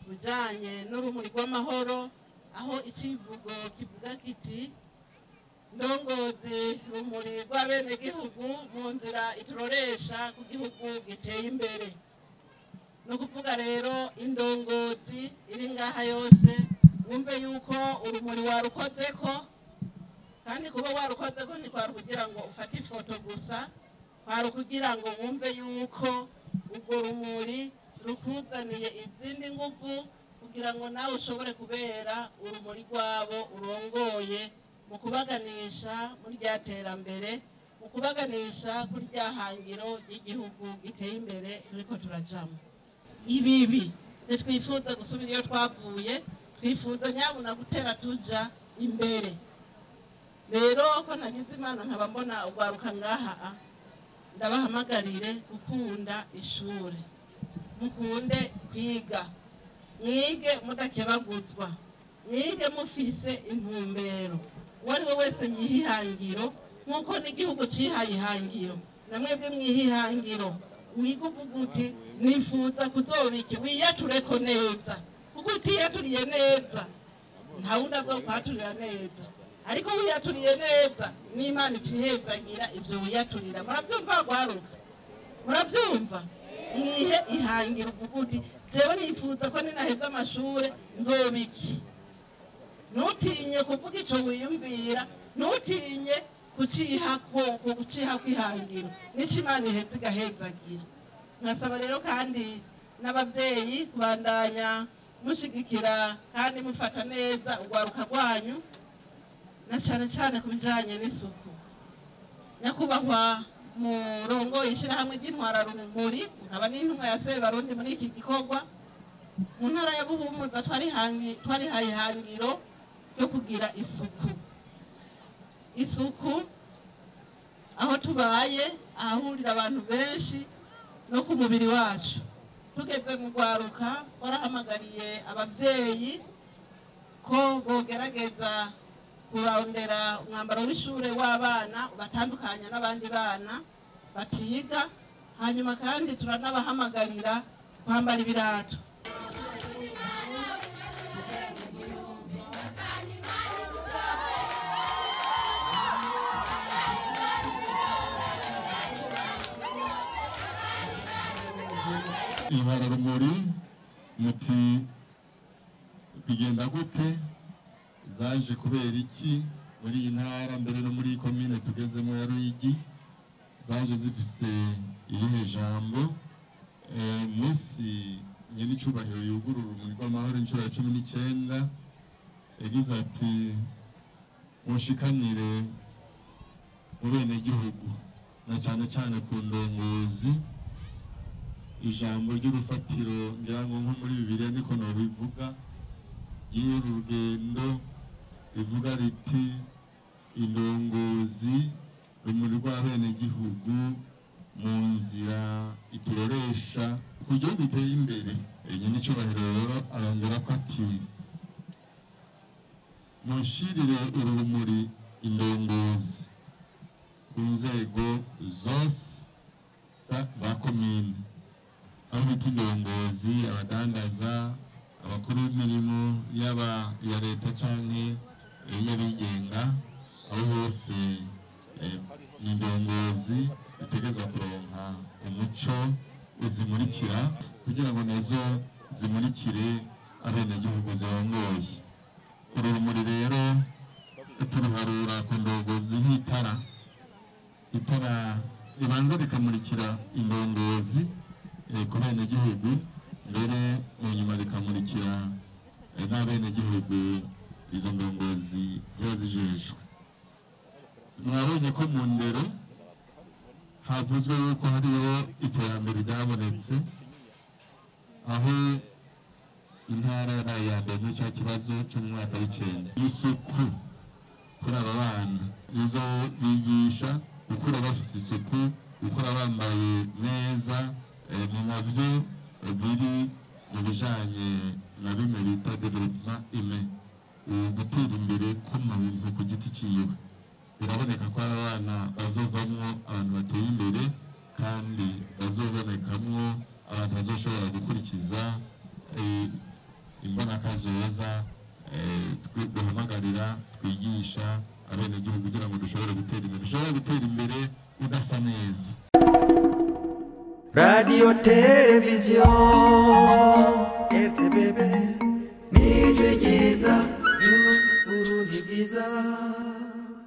Bijanye n'urumuri rw'amahoro aho icivugo kivuga kiti ndongozi rumuri rw'abenegihugu mu nzira ituroresha ku gihugu giteye imbere. No kuvuga rero indongozi iri ngaha yose wumve yuko urumuri warukozeko, kandi kuba warukozeko ntikwari kugira ngo ufate ifoto gusa, kwari kugira ngo wumve yuko urwo rumuri rukuzaniye izindi nguvu kugira ngo nawe ushobore kubera urumuri rwabo urongoye mu kubaganisha muri rya terambere, mu kubaganisha kuri rya hangiro ry'igihugu giteye imbere turiko turajamo. Ibibi ntitwifuza gusubira iyo twavuye, twifuza nyabuna gutera tuja imbere. Rero ko nagize Imana nkaba mbona urwaruka ngaha, ndabahamagarire gukunda ishure, mukunde kwiga, mwige mudakebaguzwa, mwige mufise intumbero. Uwo ari we wese mwihe ihangiro nk'uko n'igihugu cihaye ihangiro, namwebwe mwihe ihangiro, wige uvuga uti nifuza kuzoba iki, wiyatureko neza, kuko utiyaturiye neza nta wundi azokwaturira neza, ariko wiyaturiye neza n'Imana icihezagira ivyo wiyaturira. Muravyumva rwaruka? Muravyumva? Mwihe ihangiro uvuga uti jewe nifuza ko ninaheza amashure nzoba iki. Ntutinye kuvuga ico wiyumvira, ntutinye kuciha kwihangiro, nico Imana iheza igahezagira. Nkasaba rero kandi n'abavyeyi kubandanya mushigikira kandi mufata neza urwaruka rwanyu, na cane cane ku bijanye n'isuku. Nyakubahwa murongoye ishirahamwe ry'intwararumuri, nkaba n'intumwa ya Sebarundi muri iki gikorwa, mu ntara ya Buhumuza twarihaye ihangiro ryo kugira isuku. Isuku aho tubaye, ahahurira abantu benshi no ku mubiri wacu. Tugeze mu rwaruka twarahamagariye abavyeyi ko bogerageza kurondera umwambaro w'ishure w'abana ubatandukanya n'abandi bana batiga, hanyuma kandi turanabahamagarira kwambara ibirato. Intwararumuri muti bigenda gute, zaje kubera iki muri iyi ntara mbere no muri komine tugezemo ya Ruyigi, zaje zifise irihe jambo? Munsi nyenicubahiro yugurura urumuri rw'amahoro inshuro ya 19 yagize ati mushikanire mu benegihugu na cyane cyane ku ndongozi ijambo ry'urufatiro, ngira ngo nko muri Bibiliya niko nobivuga, ry'uru rugendo rivuga riti indongozi rumuri rw'abenegihugu mu nzira ituroresha ku gihugu giteye imbere. Nyenicubahiro rero arongera ko ati munshirire uru rumuri indongozi ku nzego zose za komine, aho bita indongozi, abadandaza, abakuru b'imirimo yaba iya leta canke iy'abigenga, abo bose ni indongozi zitegerezwa kuronka umuco uzimurikira kugira ngo nazo zimurikire abenegihugu zirongoye. Uru rumuri rero turuharura ku ndongozi nk'itara, itara ribanza rikamurikira indongozi ku benegihugu, mbere mu nyuma rikamurikira n'abenegihugu izo ndongozi ziba zijejwe. Mwabonye ko mu ndero havuzwe yuko hariho iterambere ryabonetse, aho intara yabaye iya mbere muri cya kibazo cyo mu mwaka w'icenda. Isuku kuri aba bana izo bigisha Gukura bafise isuku, gukura bambaye neza, ni navyo biri mu bijanye na bimwe bita développement humain, gutera imbere k'umuntu ku giti ciwe. Biraboneka ko aba bana bazovamwo abantu bateye imbere, kandi bazobonekamwo abantu bazoshobora gukurikiza imbonakazoza duhamagarira, twigisha abenegihugu kugira ngo dushobore gutera imbere. Dushobore gutera imbere udasa neza. Radio Television RTBB, nijwi ryiza ry'Uburundi bwiza.